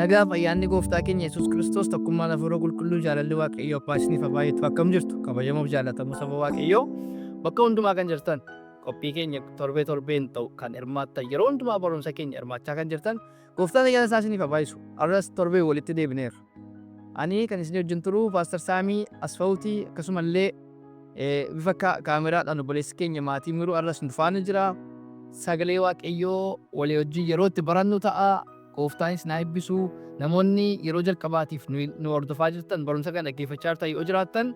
Nagaaf ayyaanni gooftaa keenya Yesuus Kiristoos tokkummaan hafuura qulqulluu jaalalli Waaqayyo abbaa isiniif haa baay'atu. Akkam jirtu kabajamoof jaalatamuu saba Waaqayyoo bakka hundumaa kan jirtan qophii keenya torbee torbeen ta'u kan hirmaattan yeroo hundumaa barumsa keenya hirmaachaa kan jirtan gooftaan ayyaana isaa isiniif haa baay'isu. Har'as torbee walitti deebineerra. Ani kan isin wajjin turu Paaster Saamii Asfawutii akkasumallee bifa kaameraadhaan obboleessi keenya maatii Miruu har'as nu faana jira. Sagalee Waaqayyoo walii wajjin yeroo itti barannu ta'a. Gooftaanis naa eebbisu. Namoonni yeroo jalqabaatiif nu hordofaa jirtan barumsa kana dhaggeeffachaa jirtan yoo jiraattan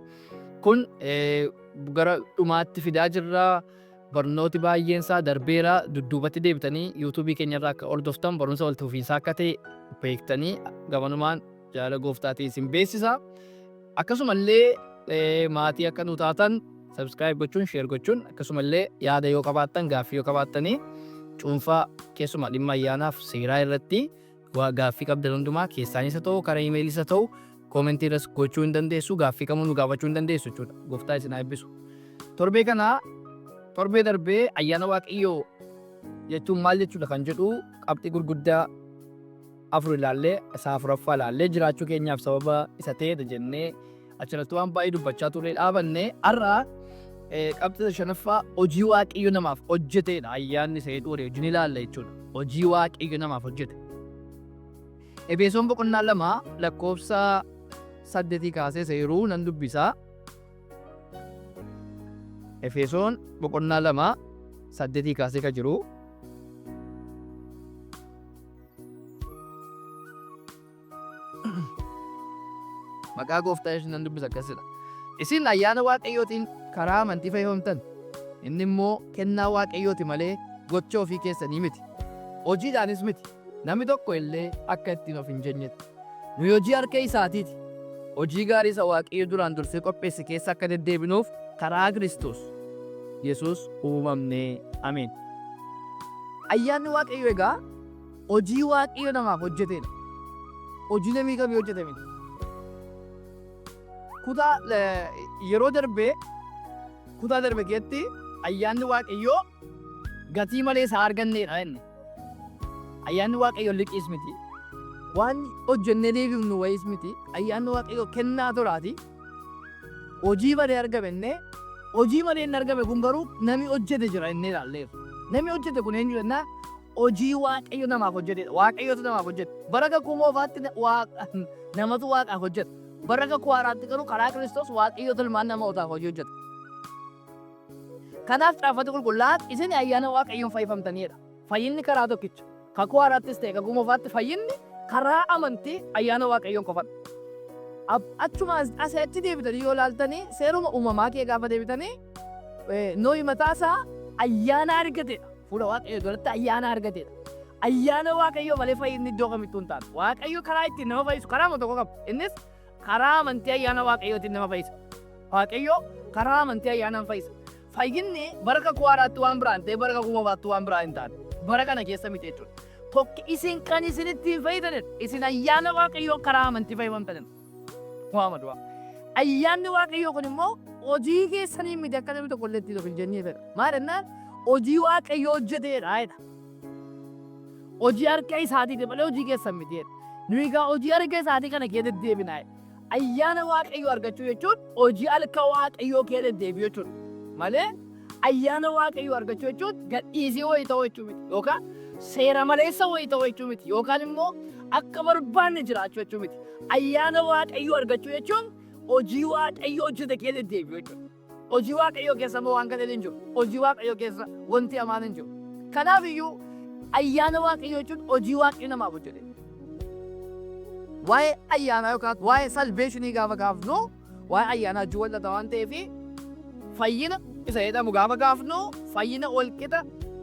kun gara dhumaatti fidaa jirra. Barnooti baay'een isaa darbeera. Dudduubatti deebitanii yuutuubii keenya irraa akka hordoftan barumsa walitti fufiinsaa akka ta'e beektanii gamanumaan jaalala gooftaatiin isin beeksisa. Akkasumallee maatii akka nu taatan subscribe gochuun share gochuun akkasumallee yaada yoo qabaattan gaaffii yoo qabaattanii cuunfaa keessumaa dhimma ayyaanaaf seeraa irratti waa gaaffii qabdan hundumaa keessaanis haa ta'u karaa iimeeliis haa ta'u koomentii irras gochuu hin dandeessu gaaffii kamuu nu gaafachuu hin dandeessu jechuudha. Gooftaa isin haa eebbisu. Torbee kana torbee darbee ayyaana waaqayyoo jechuun maal jechuudha kan jedhu qabxii gurguddaa afur ilaallee isa afuraffaa ilaallee jiraachuu keenyaaf sababa isa ta'edha jennee achirratti waan baay'ee dubbachaa turre dhaabanne har'a qabxii shanaffaa hojii waaqayyo namaaf hojjetedha ayyaanni isa jedhu walii wajjin ilaalla jechuudha. Hojii waaqayyo namaaf hojjete. Efesoon boqonnaa 2 lakkoofsa 8 kaasee isa yeroo nan dubbisa. Efesoon boqonnaa 2 8 kaasee kan jiru. Maqaa gooftaa Yesuus nan dubbisa akkasidha. Isin ayyaana Waaqayyootiin karaa amantii fayyifamtan. Inni immoo kennaa Waaqayyooti malee gocha ofii keessanii miti. Hojiidhaanis miti. Namni tokko illee akka ittiin of hin jenyetti. Nuyi hojii harka isaatiiti. Hojii gaarii isa Waaqayyo duraan dursee qopheesse keessa akka deddeebinuuf karaa Kiristoos Yesuus uumamne. Ameen. Ayyaanni Waaqayyoo egaa hojii Waaqayyo namaaf hojjeteedha. Hojii namii kamii hojjete miti. Kutaa yeroo darbee kutaa darbe keessatti ayyaanni Waaqayyoo gatii malee isaa arganneedha jenne. Ayyaanni Waaqayyoo liqiis miti. Waan hojjennee deebifnu wayiis miti. Ayyaanni Waaqayyoo kennaa tolaati. Hojii malee argame jennee hojii malee inni argame kun garuu nami hojjete jira jennee ilaalleerra. Nami hojjete kun eenyu jennaa hojii Waaqayyo namaaf hojjetedha. Waaqayyotu namaaf hojjete. Bara kakuu moofaatti namatu Waaqaaf hojjeta. Bara kakuu haaraatti garuu karaa Kiristoos Waaqayyotu ilmaan namootaaf hojii hojjeta. Kanaaf caaffati qulqullaa'aan isin ayyaana Waaqayyoon fayyifamtaniidha. Fayyinni karaa tokkicha. Kakuu haaraattis ta'e kakuu moofaatti fayyinni karaa amantii ayyaana Waaqayyoon qofadha. Achuma asii achi deebitanii yoo ilaaltanii seeruma uumamaa kee gaafa deebitanii Nohi mataa isaa ayyaana argatedha. Fuula Waaqayyoo duratti ayyaana argatedha. Ayyaana Waaqayyoo malee fayyinni iddoo kamittuu hin taatu. Waaqayyo karaa ittiin nama fayyisu karaama tokko qaba. Innis karaa amantii ayyaana Waaqayyootiin nama fayyisa. Waaqayyo karaa amantii ayyaanaan fayyisa. Fayyinni bara kakuu haaraatti waan biraa hin ta'e bara kakuu moofaatti waan biraa hin taane. Bara kana keessa miti jechuudha. Tokki isin kan isin ittiin fayyitanidha. Isin ayyaana Waaqayyoo karaa amantii fayyifamtanidha. Waama du'aa. Ayyaanni Waaqayyoo kun immoo hojii keessanii miti akka namni tokko illee ittiin of hin jenneefidha. Maal jennaan hojii Waaqayyoo hojjeteedha jedha. Hojii harka isaatiiti malee hojii keessan miti jedha. Nuyi egaa hojii harka isaatii kana kee deddeebinaa jedha. Ayyaana Waaqayyoo argachuu jechuun hojii harka Waaqayyoo kee deddeebi'uu jechuudha. Malee ayyaana Waaqayyoo argachuu jechuun gadhiisii wayii ta'uu jechuu miti. Yookaan seera maleessa wayii ta'uu jechuu miti. Yookaan immoo akka barbaanne jiraachuu jechuu miti. Ayyaana Waaqayyoo argachuu jechuun hojii Waaqayyoo hojjete kee deddeebi'uu jechuudha. Hojii Waaqayyoo keessa immoo waan gadheen hin jiru. Hojii Waaqayyoo keessa wanti hamaan hin jiru. Kanaaf iyyuu ayyaana Waaqayyoo jechuun hojii Waaqayyo namaaf hojjete. Waa'ee ayyaanaa yookaan waa'ee salveeshinii gaafa kaafnu waa'ee ayyaanaa wajjin wal xaxa waan ta'eef fayyina isa jedhamu gaafa kaafnu fayyina wal qixa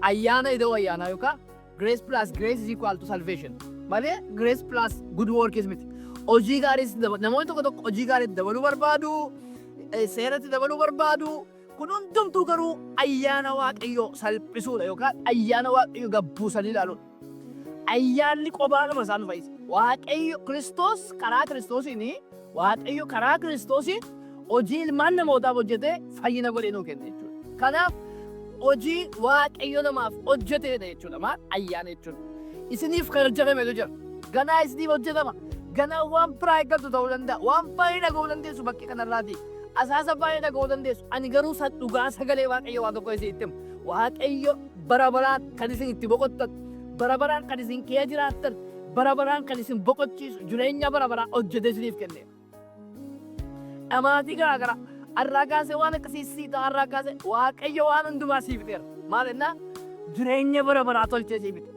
ayyaana ida'uu ayyaanaa yookaan Grace plus grace is equal to salvation. Malee grace plus good works miti. Hojii gaariis namoonni tokko tokko hojii gaariitti dabaluu barbaadu, seeratti dabaluu barbaadu. Kun hundumtuu garuu ayyaana Waaqayyoo salphisuudha yookaan ayyaana Waaqayyoo gabbuusanii ilaaluudha. Ayyaanni qobaadhuma isaa nu fayyisa. Waaqayyo Kiristoos karaa Kiristoosiin Waaqayyo karaa Kiristoosiin hojii ilmaan namootaaf hojjetee fayyina godhee nuu kenne jechuudha. Kanaaf hojii Waaqayyo namaaf hojjeteedha jechuudha. Maal ayyaana jechuun. Isiniif kan hojjetametu jira. Ganaa isiniif hojjetama. Ganaa waan biraa eeggatu ta'uu danda'a. Waan baay'ee dhaga'uu dandeessu bakkee kanarraati. Asaasa baay'ee dhaga'uu dandeessu. Ani garuu sa dhugaa sagalee Waaqayyo waa tokko isinitti hima. Waaqayyo bara baraan kan isin itti boqottan, bara baraan kan isin kee jiraattan, bara baraan kan isin boqochiisu jireenya bara baraa hojjetee isiniif kenneera. Dhamaatii garaa garaa har'aa kaasee waan akkasii sii ta'a har'aa kaasee Waaqayyo waan hundumaa sii fixeera. Maal jennaa jireenya bara baraa tolchee sii fixe.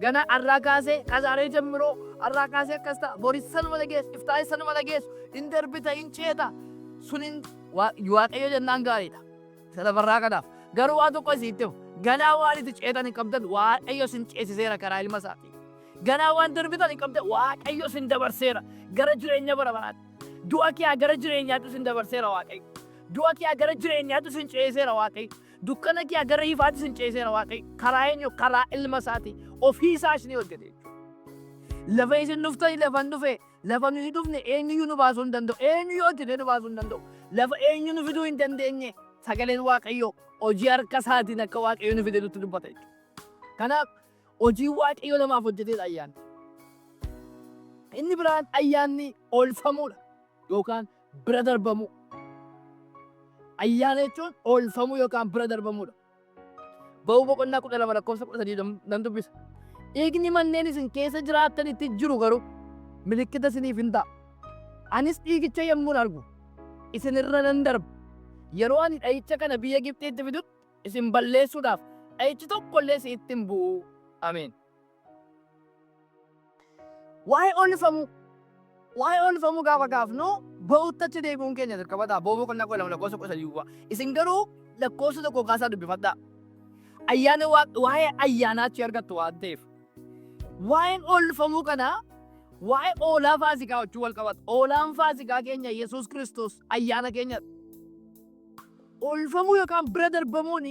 Gana har'aa kaasee kazaaree jammiroo har'aa kaasee akkas ta'a boris sanuma dhageessu iftaanis sanuma dhageessu hin darbita hin ceeta sun hin Waaqayyo jennaan gaariidha. Isa lafarraa kanaaf garuu waan tokko isitti himu ganaa waan itti ceetan hin qabdan Waaqayyo isin ceesiseera karaa ilma isaatiin. Ganaa waan darbitan hin qabdan Waaqayyo isin dabarseera gara jireenya bara baraatti. Du'a kee gara jireenyaatti isin dabarseera Waaqayyo. Du'a kee gara jireenyaatti isin ceesiseera Waaqayyo. Dukkana kee gara ifaatti isin ceesiseera Waaqayyo. Karaa eenyu? Karaa ilma isaatii. Ofii isaa isinii hojjete jechuudha. Lafa isin dhuftanii lafan dhufe lafa nuyi dhufne eenyuyyuu nu baasuu hin danda'u. Eenyuyyuu hojjetee nu baasuu hin danda'u. Lafa eenyu nu fiduu hin dandeenye sagaleen Waaqayyoo hojii harka isaatiin akka Waaqayyo nu fide nutti dubbata jechuudha. Kanaaf hojii Waaqayyo namaaf hojjeteedha ayyaanni. Inni biraan ayyaanni oolfamuudha yookaan bira darbamuu. Ayyaana jechuun oolfamuu yookaan bira darbamuudha. Ba'uu boqonnaa 12 lakkoofsa 13 nan dubbisa. Dhiigni manneen isin keessa jiraattanitti jiru garuu milikkita isiniif hin ta'a. Anis dhiigicha yommuun argu isin irra nan darba. Yeroo ani dha'icha kana biyya Gibxiitti fidutti isin balleessuudhaaf dha'ichi tokko illee si'itti hin bu'u. Ameen. Waa'ee oolfamuu. Waa'ee oolfamuu gaafa kaafnu ba'uutti achi deebi'uun keenya dirqama ta'a. Ba'uu boqonnaa 12 lakkoofsa 13 duwwaa. Isin garuu lakkoofsa tokko kaasaa dubbifadhaa. Ayyaana waa'ee ayyaanaa achi argattu waan ta'eef. Waa'een oolfamuu kanaa waa'ee oolaa faasikaa wajjin wal qabata. Oolaan faasikaa keenya Yesuus Kiristoos ayyaana keenyadha. Oolfamuu yookaan bira darbamuun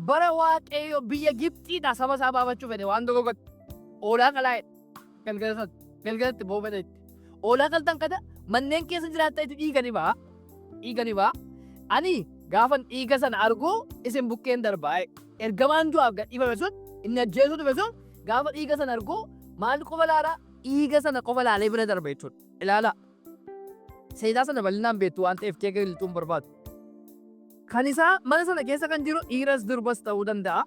bara Waaqayyo biyya Gibxiidhaa saba isaa baafachuu fedhe waan tokko godhe. Oolaa qalaa jedhe. Galgala sana galgalatti ba'uu fedhetti. Oolaa qaltan kana manneen keessa jiraattanitti dhiiga ni ba'a. Dhiiga ni ba'a. Ani gaafan dhiiga sana argu isin bukkeen darbaa. Ergamaan du'aaf gadhiifame sun inni ajjeesuu dhufe sun gaafa dhiiga sana argu maal qofa laala? Dhiiga sana qofa laalee bira darba jechuudha. Ilaalaa. Seenaa sana bal'inaan beektu waan ta'eef keeka lixuu hin barbaadu. Kan isaa mana sana keessa kan jiru dhiiras durbas ta'uu danda'a.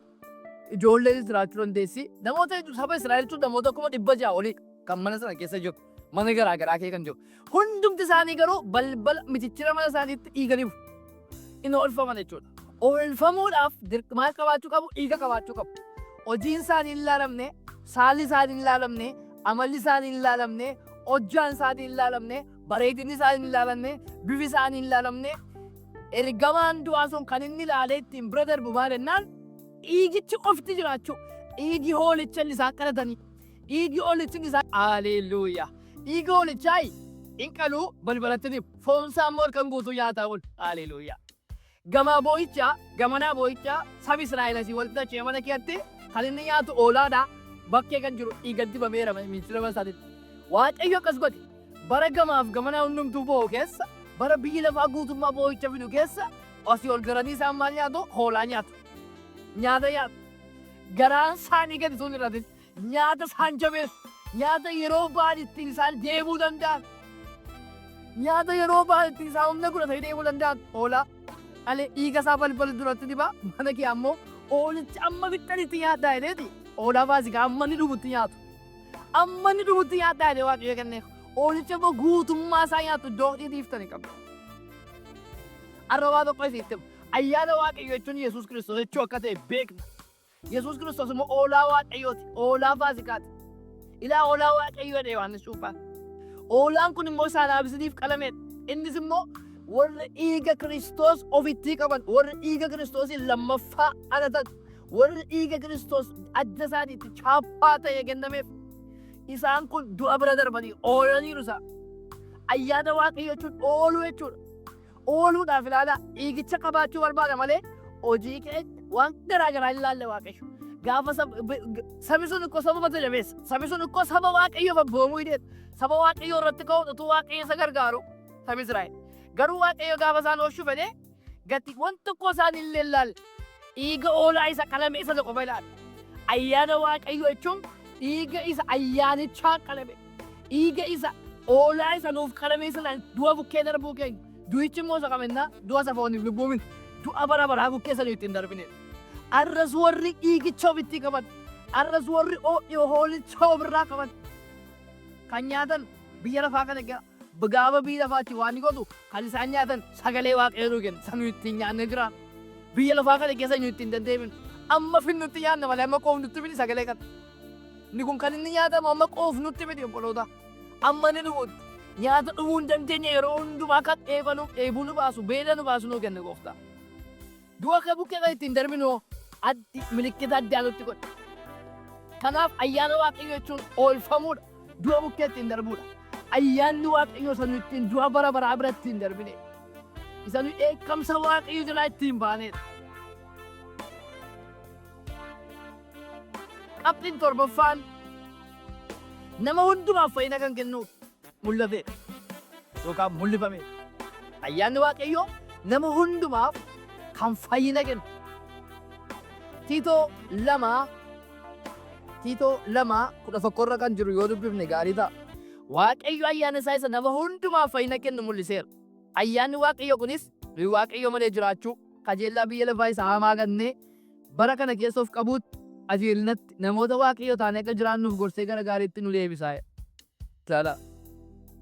Ijoolleenis jiraachuu dandeessi. Namoota hedduu saba Israa'el jechuun namoota 600,000 olii kan mana sana keessa jiru. Mana garaa garaa kee kan jiru. Hundumti isaanii garuu balbala mitichira mana isaaniitti dhiiganiif in oolfaman jechuudha. Oolfamuudhaaf maal qabaachuu qabu? Dhiiga qabaachuu qabu. Hojiin isaanii hin ilaalamne, saalli isaanii hin ilaalamne, amalli isaanii hin ilaalamne, hojjaan isaanii hin ilaalamne, bareedinni isaanii hin ilaalamne, bifi isaanii hin ilaalamne. Ergamaan du'aa sun kan inni ilaalee ittiin bira darbu maal jennaan dhiigichi qofti jiraachuu. Dhiigi hoolicha inni isaan qalatanii. Dhiigi hoolichi inni isaan Haleluuyaa. Dhiiga hoolichaa hin qaluu balbalatti dibu. Foon isaa immoo halkan guutuu nyaataa oolu. Haleluuyaa. Gamaa boo'ichaa, gamanaa boo'ichaa, sabi Israa'el asii walitti dacha'ee mana keetti kan inni nyaatu oolaadha. Bakkee kan jiru dhiiga dibameera micciirama isaatitti. Waaqayyo akkas godhe. Bara gamaaf gamanaa hundumtuu boo'u keessa, bara biyyi lafaa guutummaa boo'icha fidu keessa asii ol garanii isaan maal nyaatu? Hoolaa nyaatu. Nyaata nyaatu. Garaan isaanii gadi sun irratti nyaata isaan jabeessu, nyaata yeroo ba'an ittiin isaan deemuu danda'an, nyaata yeroo ba'an ittiin isaan humna godhatanii deemuu danda'an hoolaa dhalee dhiiga isaa balbala duratti dibaa mana kee ammoo hoolicha amma fixxanitti nyaadhaa jedheeti hoolaa faasikaa amma inni dhumutti nyaatu. Amma inni dhumutti nyaadhaa jedhee Waaqayyo kenneef. Hoolicha immoo guutummaa isaa nyaattu iddoo dhiiftanii qabdu. Har'a waa tokko isitti himu. Ayyaana Waaqayyo jechuun Yesuus Kiristoos jechuu akka ta'e beekna. Yesuus Kiristoos immoo hoolaa Waaqayyooti. Hoolaa Faasikaati. Ilaa hoolaa Waaqayyoo jedhe Yohaannis Cuuphaan. Hoolaan kun immoo isaanaaf isiniif qalameedha. Innis immoo warra dhiiga Kiristoos ofittii qaban, warra dhiiga Kiristoosiin lammaffaa dhalatan, warra dhiiga Kiristoos adda isaaniitti chaappaa ta'ee kennameef isaan kun du'a bira darbanii oolaniiru isaa. Ayyaana Waaqayyoo jechuun ooluu jechuudha. Ooluudhaaf ilaalaa dhiigicha qabaachuu barbaada malee hojii keenya waan garaa garaa hin laalle Waaqayyo. Gaafa sabni sun ikkoo saba mata jabeessa. Sabni sun ikkoo saba Waaqayyoof abboomuu hidheedha. Saba Waaqayyoo irratti ka'uun utuu Waaqayyo isa gargaaru sabi Israa'el. Garuu Waaqayyo gaafa isaan oolchuu fedhe gati waan tokko isaan illee hin laalle. Dhiiga hoolaa isa qalame isa qofa ilaala. Ayyaana Waaqayyoo jechuun Dhiiga isa ayyaanichaa qalame. Dhiiga isa oolaa isa nuuf qalame sanaan du'a bukkee darbuu keenya. Du'ichi immoo isa kamennaa du'a isa fooniif lubbuu miti. Du'a bara baraa bukkee sana ittiin darbinedha. Arras warri dhiigicha ofitti qaban, arras warri hoolicha ofirraa qaban kan nyaatan biyya lafaa kana gaafa biyya lafaatti waan godhu kan isaan nyaatan sagalee Waaqayyoo nuu kenna. Isa nuyi ittiin nyaannee jiraannu. Biyya lafaa kana keessa nuyi ittiin deddeebinu. Amma finnutti nyaanna malee amma quufnutti miti sagalee kana. Inni kun kan inni nyaatamu amma quufnutti miti obboloota. Amma inni dhumutti. Nyaata dhumuu hin dandeenye yeroo hundumaa kan dheebanu dheebuu nu baasu beela nu baasu nuu kenne gooftaa. Du'a akka bukkee kan ittiin darbinu addi milikkita addaa nutti godhe. Kanaaf ayyaana Waaqayyoo jechuun oolfamuudha. Du'a bukkee ittiin darbuudha. Ayyaanni Waaqayyoo isa nu ittiin du'a bara baraa bira ittiin darbine. Isa nu dheekkamsa Waaqayyoo jalaa ittiin baaneedha. Qabxiin torbaffaan nama hundumaaf fayyina kan kennu mul'ateedha yookaan mul'ifameedha. Ayyaanni Waaqayyoo nama hundumaaf kan fayyina kennu. Tiitoo 2 Tiitoo 2:11 irra kan jiru yoo dubbifne gaarii ta'a. Waaqayyo ayyaana isaa isa nama hundumaaf fayyina kennu mul'iseera. Ayyaanni Waaqayyoo kunis nuyi Waaqayyo malee jiraachuu, kajeellaa biyya lafaa isa hamaa gannee bara kana keessa of qabuutti, qajeelinatti, namoota Waaqayyoo taanee akka jiraannuuf gorsee gara gaariitti nu deebisa. Ilaalaa.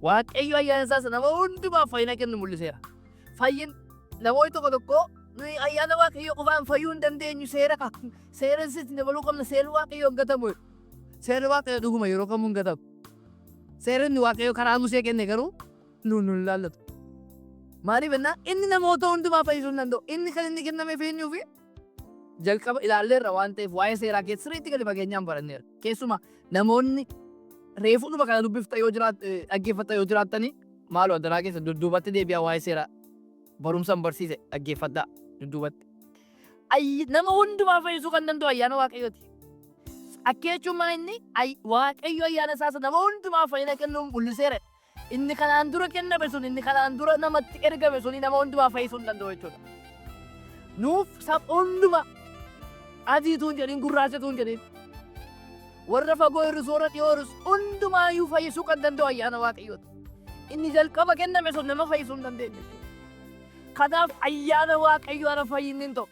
Waaqayyo ayyaana isaa isa nama hundumaaf fayyina kennu mul'iseera. Fayyin namoonni tokko tokko nuyi ayyaana Waaqayyoo qofaan fayyuu hin dandeenyu seera seera sitti dabaluu qabna seerri Waaqayyoo hin gatamu. Seerri Waaqayyoo dhuguma yeroo kamuu hin gatamu. Seerri inni Waaqayyo karaa Musee kenne garuu nuun nun ilaallatu. Maaliif jennaan inni namoota hundumaa fayyisuu hin danda'u. Inni kan inni kennameef eenyuufi? Jalqaba ilaalleerra waan ta'eef waa'ee seeraa keessa sirriitti gadi fageenyaan baranneerra. Keessumaa namoonni reefuu dhuma kana dubbifta yoo jiraat dhaggeeffatta yoo jiraattanii maaloo addaraa keessa dudduubatti deebi'aa waa'ee seeraa barumsa hin barsiise dhaggeeffadhaa dudduubatti. Nama hundumaa fayyisuu kan danda'u ayyaana Waaqayyooti. Akka jechuun maa inni Waaqayyo ayyaana isaa isa nama hundumaa fayyina kennuun mul'iseera. Inni kanaan dura kenname sun, inni kanaan dura namatti ergame suni nama hundumaa fayyisuu hin danda'u jechuudha. Nuuf sab hundumaa adiituu hin jedhin gurraachatuu hin jedhin warra fagoo jirus warra dhiyoo jirus hundumaayyuu fayyisuu kan danda'u ayyaana Waaqayyooti. Inni jalqaba kenname sun nama fayyisuu hin dandeenye jechuudha. Kanaaf ayyaana Waaqayyoo ala fayyinni hin ta'u.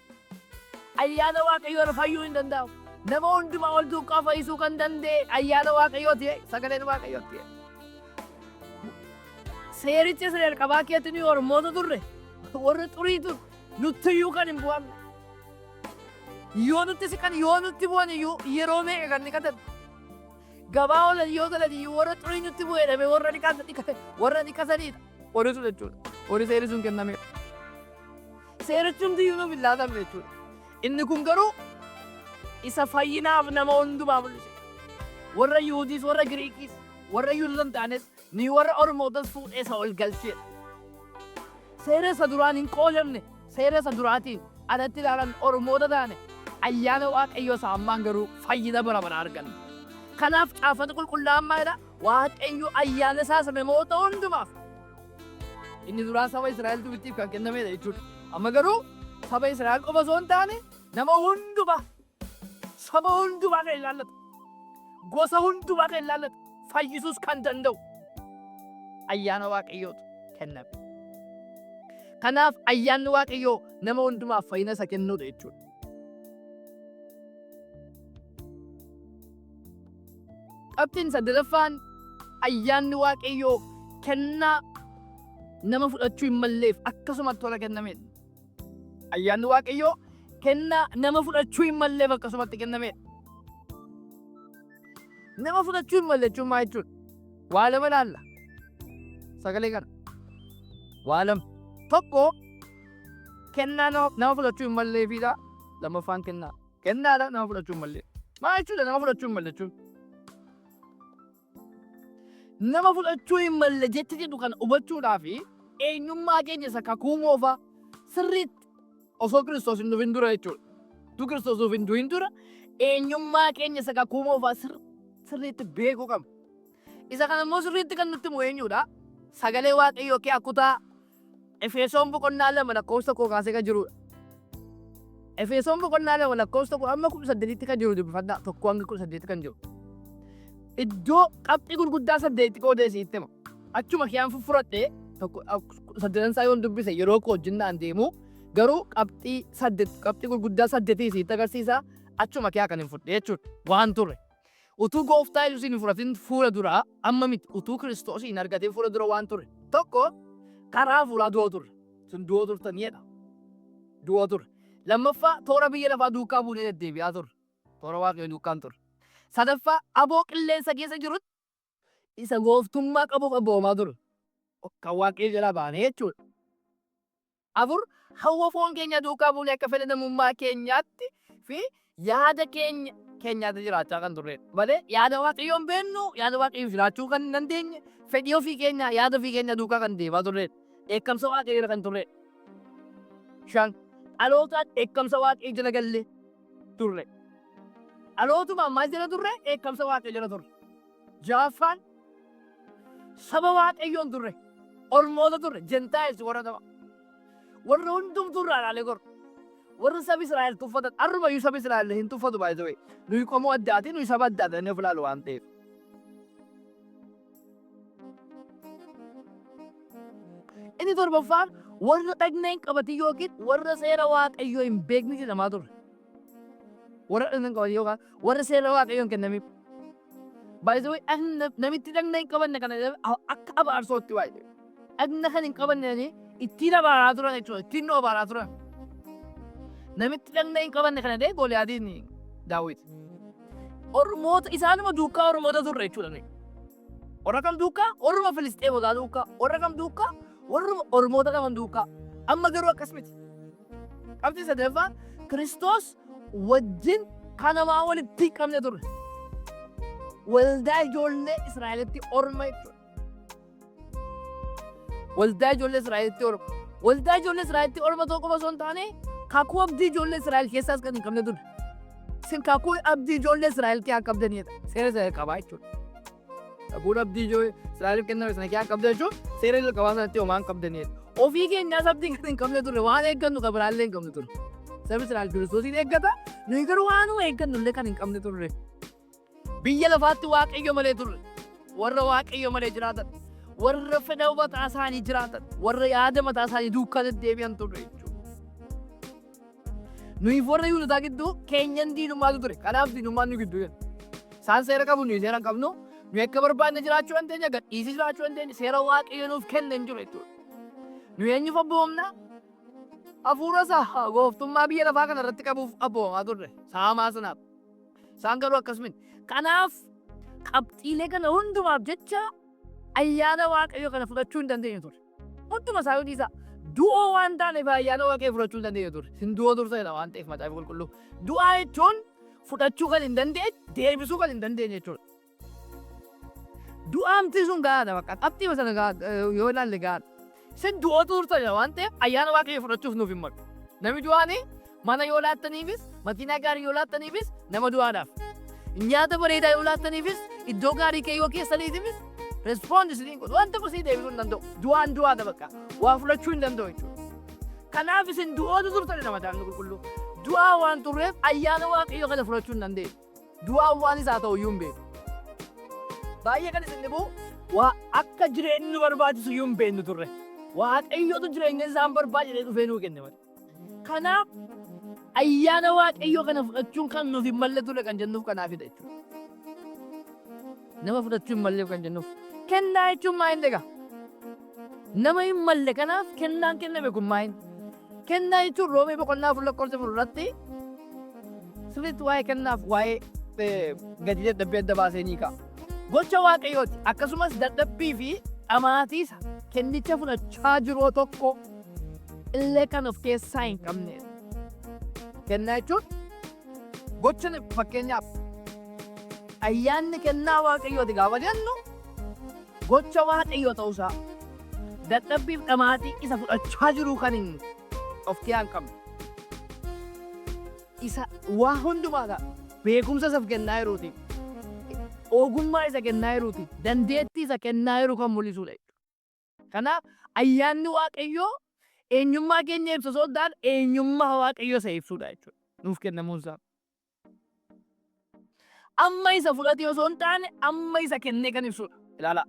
Ayyaana Waaqayyoo ala fayyuu hin danda'amu. Nama hundumaa wal duukaa fayyisuu kan danda'e ayyaana Waaqayyooti sagaleen Waaqayyooti. Seericha isa jalqabaa keetti nuyi ormoota turre, warra xurii turre, nuttiyyuu kan hin bu'amne. Yoo nutti siqan yoo nutti bu'an iyyuu yeroo meeqa kan dhiqatan. Gabaa oolan yoo galan iyyuu warra xurii nutti bu'e jedhamee warra dhiqatan warra dhiqatanidha. Warri sun jechuudha. Warri seerri sun kennameedha. Seerichi hundiyyuu nuuf hin laatamne jechuudha. Inni kun garuu isa fayyinaaf nama hundumaa mul'ise. Warra Yihudiis warra Giriikiis warra Yihudoota hin taanes ni warra Ormootas fuudhee isa ol galcheedha. Seera isa duraan hin qoodamne seera isa duraatiin alatti ilaalamne Ormoota taane ayyaana Waaqayyoo isa ammaan garuu fayyina bara baraa arganna. Kanaaf caaffanni qulqullaa'aan maalidha? Waaqayyo ayyaana isaa isa namoota hundumaaf inni duraa saba Israa'el duwwittiif kan kennamedha jechuudha. Amma garuu saba Israa'el qofa osoo hin taane nama hundumaa saba hundumaa kan ilaallatu gosa hundumaa kan ilaallatu fayyisuus kan danda'u ayyaana Waaqayyootu kenname. Kanaaf ayyaanni Waaqayyoo nama hundumaaf fayyina isa kennuudha jechuudha. Qabxiin sadaffaan ayyaanni Waaqayyoo kennaa nama fudhachuu hin malleef akkasumatti tola kennamedha. Ayyaanni Waaqayyoo kennaa nama fudhachuu hin malleef akkasumatti kennamedha. Nama fudhachuu hin malle jechuun maal jechuudha? Waa lama ilaalla. Sagalee kana. Waa lama. Tokko kennaa nama fudhachuu hin malleefidha. Lammaffaan kennaa. Kennaadha nama fudhachuu hin malle. Maal jechuudha nama fudhachuu hin malle jechuun? Nama fudhachuu hin malle jecha jedhu kana hubachuudhaaf eenyummaa keenya isa kakuu moofaa sirriitti osoo Kiristoos hin dhufin dura jechuudha. Utuu Kiristoos nuuf hin du'in dura eenyummaa keenya isa kakuu moofaa sirriitti beekuu qabna. Isa kana immoo sirriitti kan nutti himu eenyudha? Sagalee Waaqayyoo kee kutaa Efesoon boqonnaa 2 lakkoofsa 1 kaasee kan jirudha. Efesoon boqonnaa 2 lakkoofsa 1 hamma 18tti kan jiru dubbifadhaa. 1 hanga 18 kan jiru. Iddoo qabxii gurguddaa saddeetti qoodee sitti hima. Achuma kiyaan fuffuradhee tokko saddeetan isaa yoon dubbise yeroo koo wajjin naan deemu, garuu qabxii saddeet, qabxii gurguddaa saddeetii sitti agarsiisa. Achuma kiyaa kan hin fudhe jechuudha. Waan ture. Utuu Gooftaa Yesuusiin hin fudhatin fuula dura, amma miti, utuu Kiristoosiin hin argatin fuula dura waan ture. Tokko, karaa hafuuraa du'oo turre. Isin du'oo turtanii jedha. Du'oo turre. Lammaffaa, toora biyya lafaa duukaa buunee deddeebi'aa turre. Toora Waaqayyoo duukaa hin turre. Sadaffaa, aboo qilleensa keessa jirutti isa gooftummaa qabuuf abboomamaa turre. Kan Waaqayyo jalaa baanee jechuudha. 4, Hawwa foon keenyaa duukaa buunee akka fedha namummaa keenyaatti fi yaada keenya keenyaatti jiraachaa kan turredha. Malee yaada Waaqayyoo hin beeknu, yaada Waaqayyoof jiraachuu kan hin dandeenye, fedhii ofii keenyaa, yaada ofii keenyaa duukaa kan deemaa turredha. Dheekkamsa Waaqayyoo jala kan turredha. 5, Dhalootaan dheekkamsa Waaqayyoo jala galle turre. Dhalootumaan maal jala turre? Dheekkamsa Waaqayyoo jala turre. Ja'affaan, saba Waaqayyoo hin turre. Ormoota turre, Gentiles warra ta'an. Warra hundumtuu irraa ilaalee goru. Warra saba Israa'el tuffatan, har'uma iyyuu saba Israa'el hin tuffatu, by the way. Nuyi qomoo addaati, nuyi saba addaati jennee of ilaalu waan ta'eef. Inni torbaffaan, warra dhagna hin qabatin yookiin warra seera Waaqayyoo hin beekne jedhamaa turre. Warra dhagna hin qabatin yookaan warra seera Waaqayyoo hin kennamiif. By the way, dhagna namitti dhagna hin qabanne kana akka abaarsootti waa'ee. Dhagna kan hin qabanne jedhanii ittiin abaaraa turan jechuudha. Ittiin nu abaaraa turan. Namitti dhagna hin qabanne kana jedhee Gooliyaadiin Daawit. Ormoota isaanuma duukaa ormoota turre jechuudha nuyi. Warra kam duukaa? Warruma Filisxeemotaa duukaa. Warra kam duukaa? Warruma ormoota qaban duukaa. Amma garuu akkas miti. Qabxii sadaffaa, Kiristoos wajjin kan namaa walitti hin qabne turre. Waldaa ijoollee Israa'elitti orma jechuudha. Waldaa ijoollee Israa'elitti orma. Waldaa ijoollee Israa'elitti orma ta'uu qofa osoo hin taane, kakuu abdii ijoollee Israa'el keessaas kan hin qabne turre. Isin kakuu abdii ijoollee Israa'el keessaa qabdanidha. Seera Israa'el qabaa jechuudha. Kakuun abdii ijoollee Israa'eliif kenname sana keessaa qabda jechuun seera jalqabaa sanatti homaa hin qabdanidha. Ofii keenyaas abdii kan hin qabne turre, waan eeggannu kan biraallee hin qabne turre. Sabni Israa'el Kiristoosiin eeggata, nuyi garuu waanuma eeggannu illee kan hin qabne turre. Biyya lafaatti Waaqayyo malee turre. Warra Waaqayyo malee jiraatan, warra fedha mataa isaanii jiraatan, warra yaada mataa isaanii duukaa deddeebi'an turre jechuudha. Nuyi warra Yihuudotaa gidduu keenyan diinummaatu ture. Kanaaf diinummaan nu gidduu jira. Isaan seera qabu, nuyi seera hin qabnu. Nuyi akka barbaanne jiraachuu dandeenya, gadhiisii jiraachuu dandeenya. Seera Waaqayyo nuuf kenne hin jiru jechuudha. Nuyi eenyuuf abboomamna? Hafuura isaa gooftummaa biyya lafaa kana irratti qabuuf abboomamaa turre. Saamaa sanaaf. Isaan garuu akkas miti. Kanaaf qabxiilee kana hundumaaf jecha ayyaana Waaqayyoo kana fudhachuu hin dandeenyu ture. Hunduma isaa yoo dhiisaa. Du'oo waan taaneef ayyaana Waaqayyoo fudhachuu hin dandeenyu ture. Isin du'oo turtanidha waan ta'eef Macaafa Qulqulluu. Du'aa jechuun fudhachuu kan hin dandeenye, deebisuu kan hin dandeenye jechuudha. Du'aamti sun gahaadha bakka. Qabxiima sana yoo ilaalle gahaadha. Isin du'oo turtanidha waan ta'eef ayyaana Waaqayyoo fudhachuuf nuuf hin malu. Namni du'aani mana yoo laattaniifis, makiinaa gaarii yoo laattaniifis nama du'aadhaaf. Nyaata bareedaa yoo laattaniifis, iddoo gaarii kee yoo keessaniifis respond isiniin godhu. Wanta tokko isinii deebisuu hin danda'u. Du'aan du'aadha bakka. Waa fudhachuu hin danda'u jechuudha. Kanaaf isin du'oota turtanidha Macaafni Qulqulluu. Du'aa waan turreef ayyaana Waaqayyoo kana fudhachuu hin dandeenyu. Du'aan waan isaa ta'u iyyuu hin beeku. Baay'ee kan isin dhibu, waa akka jireenyi nu barbaachisu iyyuu hin beeknu turre. Waaqayyotu jireenya isaan barbaachise dhufee nuu kenne malee. Kanaaf ayyaana Waaqayyoo kana fudhachuun kan nuuf hin malle ture kan jennuuf kanaafidha jechuudha. Nama fudhachuu hin malleef kan jennuuf. Kennaa jechuun maa inni egaa? Nama hin malle kanaaf kennaan kenname kun maa inni? Kennaa jechuun Roomee boqonnaa 4 lakkoofsa 4 irratti sirriitti waa'ee kennaaf waa'ee gatii dadhabbii adda baasee ni ka'a. Gocha Waaqayyooti, akkasumas dadhabbii fi dhamaatii isa kennicha fudhachaa jiruu tokko illee kan of keessaa hin qabnedha. Kennaa jechuun gocha, fakkeenyaaf ayyaanni kennaa Waaqayyooti gaafa jennu, gocha Waaqayyoo ta'uusaa, dadhabbiif dhamaatii isa fudhachaa jiruu kan hin of keessaa hin qabne, isa waa hundumaa ta'a beekumsa isaaf kennaa jiruuti, ogummaa isa kennaa jiruuti, dandeettii isa kennaa jiru kan mul'isudha jechuudha. Kanaaf ayyaanni Waaqayyoo eenyummaa keenya ibsa osoo hin taane, eenyummaa Waaqayyoo isa ibsudha jechuudha. Nuuf kennamuun isaa. Amma isa fudhatee osoo hin taane amma isa kennee kan ibsudha. Ilaalaa.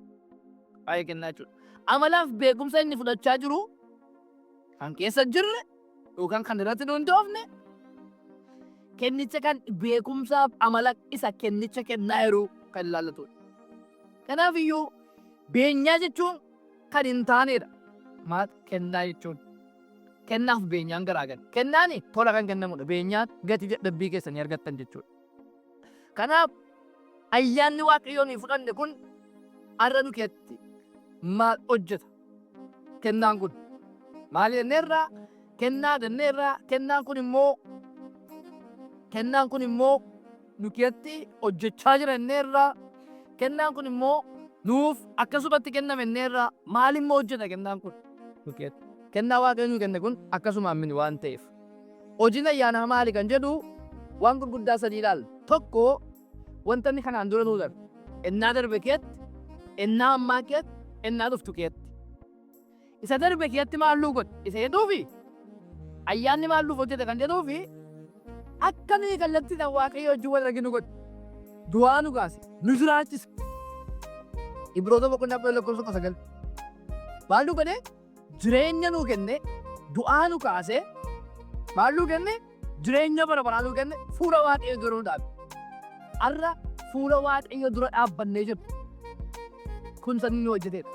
Waa'ee kennaa jechuudha. Amalaaf beekumsa inni fudhachaa jiru kan keessa hin jirre yookaan kan irratti hin hundoofne kennicha kan beekumsaaf amala isa kennicha kennaa jiru kan ilaallatudha. Kanaaf iyyuu beenyaa jechuun kan hin taanedha. Maal kennaa jechuun? Kennaaf beenyaan garaagara. Kennaan tola kan kennamudha. Beenyaan gatii dadhabbii keessanii argattan jechuudha. Kanaaf ayyaanni Waaqayyoo nuyi fudhanne kun har'a nu keessatti maal hojjeta? Kennaan kun maal jenneerraa? Kennaa jenneerraa. Kennaan kun immoo nu keessatti hojjechaa jira jenneerraa. Kennaan kun immoo nuuf akkasumatti kenname jenneerraa. Maal immoo hojjeta kennaan kun nu keessatti? Kennaa Waaqayyo nuu kenne kun akkasumaan miti waan ta'eef. Hojiin ayyaanaa maali kan jedhu waan gurguddaa sadii ilaalla. Tokko, wanta inni kanaan dura nuu darbe. Ennaa darbe keetti, ennaa ammaa keetti, ennaa dhuftu keetti. Isa darbe keetti maal nuu godhe isa jedhuufi ayyaanni maal nuuf hojjete kan jedhuufi akka nuyi kallattiidhaan Waaqayyo wajjin wal arginu godhe. Du'aa nu kaase, nu jiraachise. Ibroota boqonnaa 10 lakkoofsa 19. Maal nu godhe? Jireenya nuu kenne, du'aa nu kaase, maal nuu kenne? Jireenya bara baraa nuu kenne, fuula Waaqayyo dura nu dhaabe. Har'a fuula Waaqayyo dura dhaabbannee jirra. Kun isa inni nu hojjeteedha.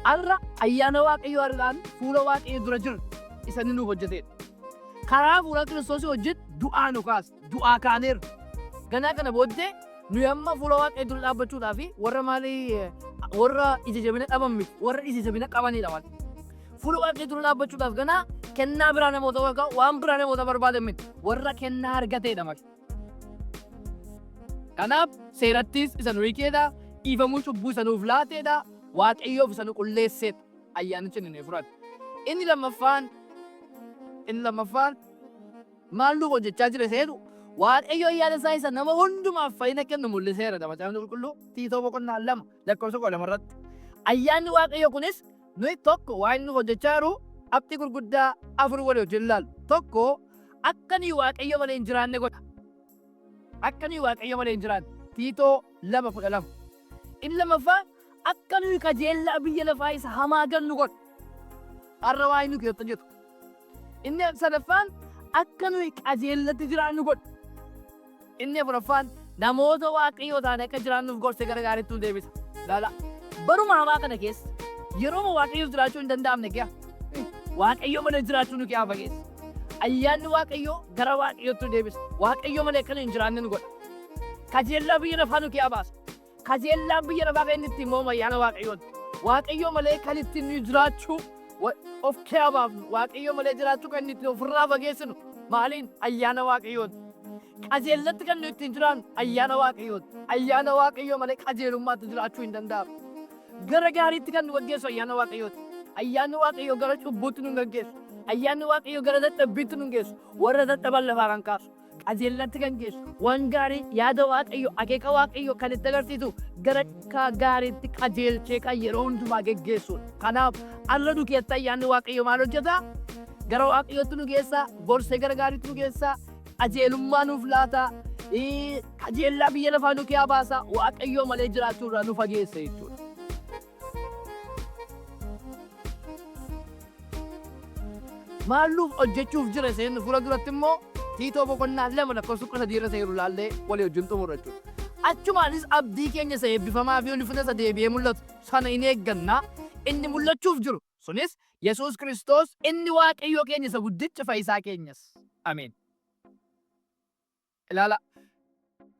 Har'a ayyaana Waaqayyo har'aan fuula Waaqayyo dura jirra. Isa inni nuuf hojjeteedha. Karaa fuula Kiristoosii wajjin du'aa nu kaase. Du'aa kaaneerra. Ganaa kana booddee nuyi amma fuula Waaqayyo dura dhaabbachuudhaaf warra maalii, warra ija jabina dhaban miti, warra ija jabina qabanidha malee. Fuula Waaqayyo dura dhaabbachuudhaaf ganaa kennaa biraa namoota yookaan waan biraa namoota barbaadan miti, warra kennaa argateedha malee. Kanaaf seerattis isa nu hiikeedha, dhiifamuu cubbuu isa nuuf laateedha, Waaqayyoof isa nu qulleesseedha. Ayyaanicha inni nuyi fudhate. Inni lammaffaan maal nuuf hojjechaa jira isa jedhu, Waaqayyo ayyaana isaa isa nama hundumaaf fayyina kennu mul'iseera. Macaafni Qulqulluu Tiitoo boqonnaa 2 lakkoofsa 12 irratti. Ayyaanni Waaqayyo kunis nuyi tokko waan inni nuuf hojjechaa jiru qabxii gurguddaa afur walii wajjin ilaalu. Tokko, akka nuyi Waaqayyo malee hin jiraanne godha. Akka nuyi Waaqayyo malee hin jiraanne. Tiitoo 2:12. Inni lammaffaan akka nuyi kajeellaa biyya lafaa isa hamaa gannu godha. Har'a waa inni keessatti hojjetu. Inni sadaffaan akka nuyi qajeellatti jiraannu godha. Inni afuraffaan namoota Waaqayyoo taane akka jiraannuuf gorsee gara gaariitti nu deebisa. Laala. Baruma hamaa kana keessa yeroo Waaqayyoof jiraachuu hin danda'amne kiya. Waaqayyo malee jiraachuu nu kiyaa fageessa. Ayyaanni Waaqayyoo gara Waaqayyootti nu deebisa. Waaqayyo malee akka nu hin jiraanne nu godha. Kajeellaa biyya lafaa nu kiyaa baasa. Kajeellaan biyya lafaa kan inni ittiin mo'amu ayyaana Waaqayyooti. Waaqayyo malee kan ittiin nuyi jiraachuu of kiyaa baafnu. Waaqayyo malee jiraachuu kan inni ittiin ofirraa fageessinu maaliin? Ayyaana Waaqayyooti. Qajeellatti kan nuyi ittiin jiraannu ayyaana Waaqayyooti. Ayyaana Waaqayyoo malee qajeelummaatti jiraachuu hin danda'amu. Gara gaariitti kan nu gaggeessu ayyaana Waaqayyooti. Ayyaanni Waaqayyoo gara cubbuutti nu hin gaggeessu. Ayyaanni Waaqayyoo gara dadhabbiitti nu hin geessu. Warra dadhaban lafaa kan kaasu. Qajeellatti kan geessu. Waan gaarii, yaada Waaqayyoo, akeeka Waaqayyoo kan itti agarsiisu, gara gaariitti qajeelchee kan yeroo hundumaa geggeessudha. Kanaaf har'a nu keessatti ayyaanni Waaqayyoo maal hojjeta? Gara Waaqayyootti nu geessa, gorsee gara gaariitti nu geessa, qajeelummaa nuuf laata, qajeellaa biyya lafaa nu kiyaa baasa, Waaqayyoo malee jiraachuu irraa nu fageessa jechuudha. Maal nuuf hojjechuuf jira isa jennu fuula duratti immoo Tiitoo boqonnaa 2 lakkoofsa 13 irra isa jiru ilaallee walii wajjin xumurra jechuudha. Achumaanis abdii keenya isa eebbifamaa fi ulfina isa deebi'ee mul'atu sana in eegganna, inni mul'achuuf jiru sunis Yesuus Kiristoos inni Waaqayyoo keenya isa guddicha fayyisaa keenyas. Ameen. Ilaala.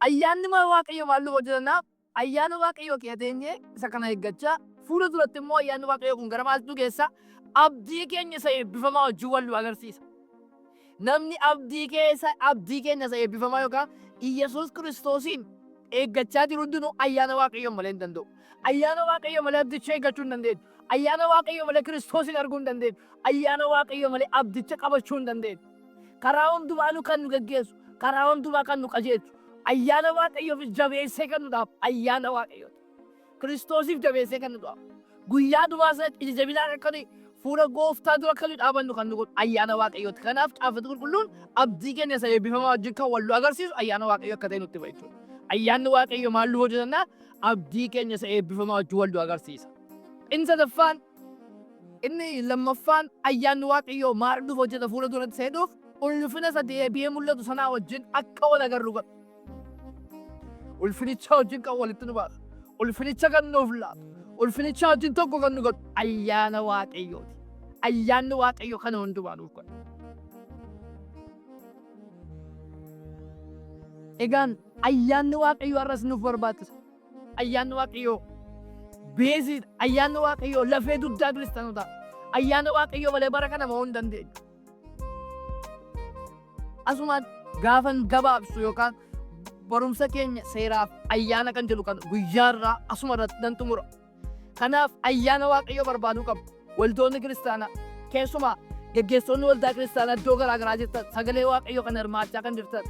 Ayyaanni Waaqayyoo maal nuuf hojjeta? Ayyaana Waaqayyoo kee teenyee isa kana eeggachaa, fuula duratti immoo ayyaanni Waaqayyoo kun gara maaltu geessa? Abdii keenya isa eebbifamaa wajjin wal nu agarsiisa. Namni abdii keessa abdii keenya isa eebbifamaa yookaan Iyyasuus Kiristoosiin eeggachaa jiru hundinuu ayyaana Waaqayyoo malee hin danda'u. Ayyaana Waaqayyoo malee abdicha eeggachuu hin dandeenyu. Ayyaana Waaqayyoo malee Kiristoosiin arguu hin dandeenyu. Ayyaana Waaqayyoo malee abdicha qabachuu hin dandeenyu. Karaa hundumaa nu kan nu geggeessu, karaa hundumaa kan nu qajeelchu, ayyaana Waaqayyoofis jabeessee kan nu dhaabu ayyaana Waaqayyooti. Kiristoosiif jabeessee kan nu dhaabu. Guyyaa dhumaa sanatti ija jabinaan akka nuyi fuula gooftaa dura akka nuyi dhaabannu kan nu godhu ayyaana Waaqayyooti. Kanaaf Caaffati Qulqulluun abdii keenya isa eebbifamaa wajjin kan wal nu agarsiisu ayyaana Waaqayyoo akka ta'e nutti hima jechuudha. Ayyaanni Waaqayyoo maal nu hojjetanna? Abdii keenya isa eebbifamaa wajjin wal nu agarsiisa. Inni sadaffaan, inni lammaffaan ayyaanni Waaqayyoo maal nuuf hojjeta fuula duratti seenuuf ulfina isa deebi'ee mul'atu sanaa wajjin akka wal agarru godha. Ulfinicha wajjin kan walitti nu baasu, ulfinicha kan nuuf laatu, ulfinicha wajjin tokko kan nu godhu ayyaana Waaqayyooti. Ayyaanni Waaqayyoo kana hundumaa nuuf godha. Egaan ayyaanni Waaqayyoo har'as nuuf barbaachisa. Ayyaanni Waaqayyoo beeziidha. Ayyaanni Waaqayyoo lafee dugdaa kiristaanotaa. Ayyaana Waaqayyoo malee bara kana mo'uu hin dandeenyu. Asumaan gaafan gabaabsu yookaan barumsa keenya seeraaf ayyaana kan jedhu kan guyyaarraa asuma irratti nan xumura. Kanaaf ayyaana Waaqayyoo barbaaduu qabna. Waldoonni kiristaanaa keessumaa geggeessonni waldaa kiristaanaa iddoo garaa garaa jirtan, sagalee Waaqayyoo kan hirmaachaa kan jirtan,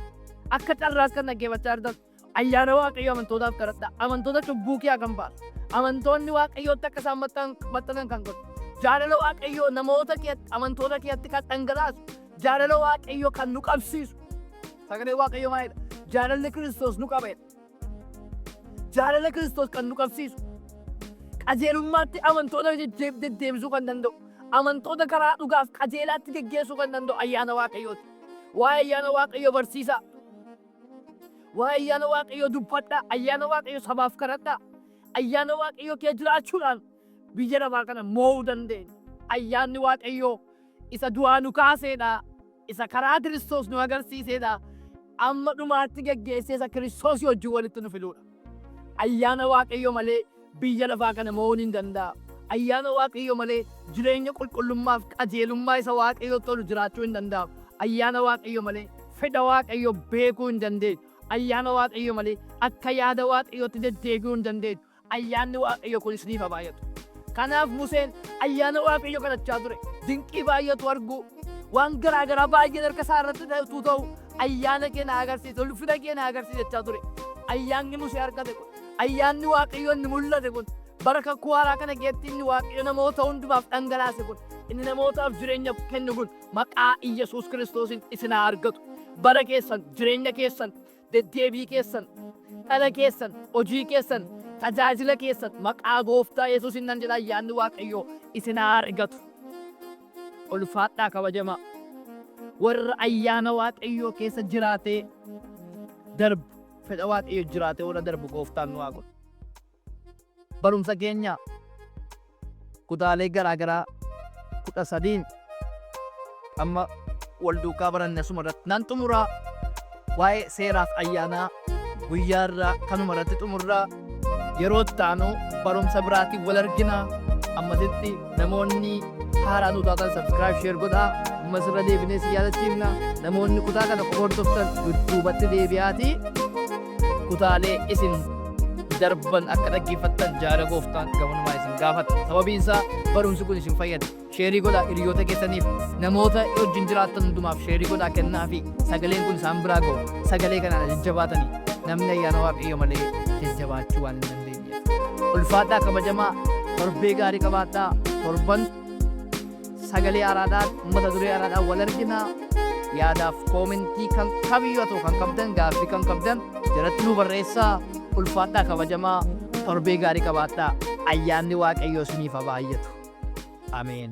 akka carraas kan dhaggeeffachaa jirtan, ayyaana Waaqayyoo amantootaaf kadhadhaa. Amantoota cubbuu kiyaa kan baasu, amantoonni Waaqayyootti akka isaan maxxanan kan godhu, jaalala Waaqayyoo namoota keetti, amantoota keetti kan dhangalaasu, jaalala Waaqayyoo kan nu qabsiisu. Sagalee Waaqayyoo maalidha? Jaalalli Kiristoos nu qabeedha. Jaalala Kiristoos kan nu qabsiisu, qajeelummaatti amantoota deddeebisuu kan danda'u, amantoota karaa dhugaaf qajeelaatti geggeessuu kan danda'u ayyaana Waaqayyooti. Waa'ee ayyaana Waaqayyoo barsiisaa. Waa'ee ayyaana Waaqayyoo dubbadhaa. Ayyaana Waaqayyoo sabaaf kadhadhaa. Ayyaana Waaqayyoo kee jiraachuudhaan biyya lafaa kana mo'uu dandeenya. Ayyaanni Waaqayyoo isa du'aa nu kaaseedha. Isa karaa Kiristoos nu agarsiiseedha. Amma dhumaatti geggeessee isa Kiristoosii wajjin walitti nu fiduudha. Ayyaana Waaqayyoo malee biyya lafaa kana mo'uun hin danda'amu. Ayyaana Waaqayyoo malee jireenya qulqullummaaf qajeelummaa isa Waaqayyootti tolu jiraachuu hin danda'amu. Ayyaana Waaqayyoo malee fedha Waaqayyoo beekuu hin dandeenyu. Ayyaana Waaqayyoo malee akka yaada Waaqayyootti deddeebi'uu hin dandeenyu. Ayyaanni Waaqayyoo kun isiniif haa baay'atu. Kanaaf Museen ayyaana Waaqayyoo kadhachaa ture. Dinqii baay'atu arguu, waan garaa garaa baay'een harka isaa irratti ta'utu ta'u, ayyaana kee na agarsiisi, ulfina kee na agarsiisi jechaa ture. Ayyaanni Musee argate kun, ayyaanni Waaqayyoo inni mul'ate kun, bara kakuu haaraa kana keessatti inni Waaqayyo namoota hundumaaf dhangalaase kun, inni namootaaf jireenya kennu kun maqaa Iyyasuus Kiristoosiin isin haa argatu. Bara keessan, jireenya keessan, deddeebii keessan, dhala keessan, hojii keessan, tajaajila keessan maqaa Gooftaa Yesuusiin nan jedha, ayyaanni Waaqayyoo isin haa argatu. Ulfaadhaa, kabajamaa. Warra ayyaana Waaqayyoo keessa jiraatee darbu, fedha Waaqayyoo jiraatee warra darbu Gooftaan nu haa godhu. Barumsa keenya kutaalee garaa garaa 13n amma wal duukaa baranne asuma irratti nan xumuraa. Waa'ee seeraaf ayyaanaa guyyaa irraa kanuma irratti xumurraa. Yeroo itti aanu barumsa biraatiin wal argina. Ammasitti namoonni haaraa nu taatan subscribe, share godhaa. Ammas irra deebinee si yaadachiifna. Namoonni kutaa kana qofa hordoftan dudduubatti deebi'aatii kutaalee isin darban akka dhaggeeffattan jaala Gooftaan gamanumaa isin gaafata. Sababiin isaa barumsi kun isin fayyada. Share godhaa hiriyoota keessaniif, namoota wajjin jiraattan hundumaaf share godhaa kennaa fi sagaleen kun isaan biraa ga'u, sagalee kanaan jajjabaatanii. Namni ayyaana Waaqayyo malee jajjabaachuu waan hin dandeenyeef. Ulfaadhaa, kabajamaa, torbee gaarii qabaadhaa. Torban sagalee haaraadhaan, mata duree haaraadhaan wal argina. Yaadaaf comment kan kamiyyuu haa ta'u kan qabdan, gaaffii kan qabdan jalatti nu barreessaa. Ulfaadhaa, kabajamaa, torbee gaarii qabaadhaa. Ayyaanni Waaqayyoo isiniif haa baay'atu. Ameen.